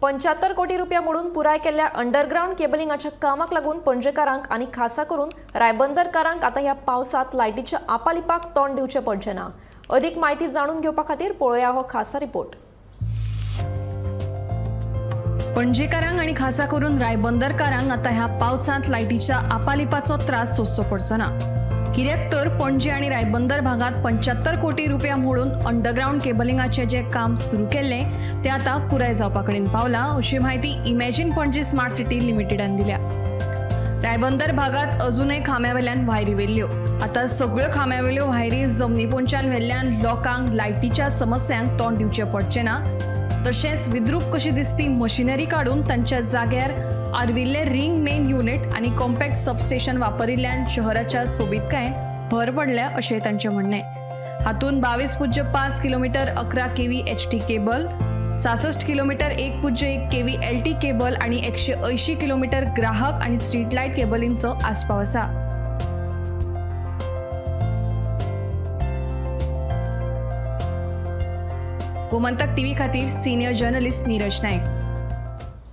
75 कोटी रुपया मोडून पुराय केल्ल्या अंडरग्रावंड केबलिंगाच्या कामाक लागून पणजेकारांक आनी खासा करून रायबंदरकारांक आतां ह्या पावसांत लायटीच्या आपालिपाक तोंड दिवचें पडचें ना. अदीक म्हायती जाणून घेवपा खातीर पळोवया हो खासा रिपोर्ट. पणजेकारांक आनी खासा करून रायबंदरकारांक आतां ह्या पावसांत लायटीच्या आपालिपाचो त्रास सोंसचो पडचो ना. कित्याक तर पणजे आनी रायबंदर भागात 75 कोटी रुपया मोडून अंडरग्रावंड केबलिंगाचें जें काम सुरू केल्लें तें आतां पुराय जावपा कडेन पावलां, अशी म्हायती इमॅजिन पणजी स्मार्ट सिटी लिमिटेडान दिल्या. रायबंदर भागात अजूनय खांब्यावेल्यान वायरी व्हेल्ल्यो. आतां सगळ्यो खांब्यावेल्यो वायरी जमनीपोंच्यान व्हेल्ल्यान लोकांक लायटीच्या समस्यांक तोंड दिवचें पडचें ना. तशेंच विद्रूप कशी दिसपी मशिनरी काडून तांच्या जाग्यार आर्विल्ले रिंग मेन युनिट आनी कॉम्पॅक्ट सबस्टेशन वापरिल्ल्यान शहराच्या सोबीतकायेन भर पडल्या अशें तांचें म्हणणें. हातूंत 22.5 kilometre 11 kV HT cable, 66 kilometre 1.1 kV LT cable आनी 180 किलोमीटर ग्राहक आनी स्ट्रीट लायट केबलींचो आस्पाव आसा. गोमंतक टीव्ही खातीर सिनियर जर्नलिस्ट नीरज नायक.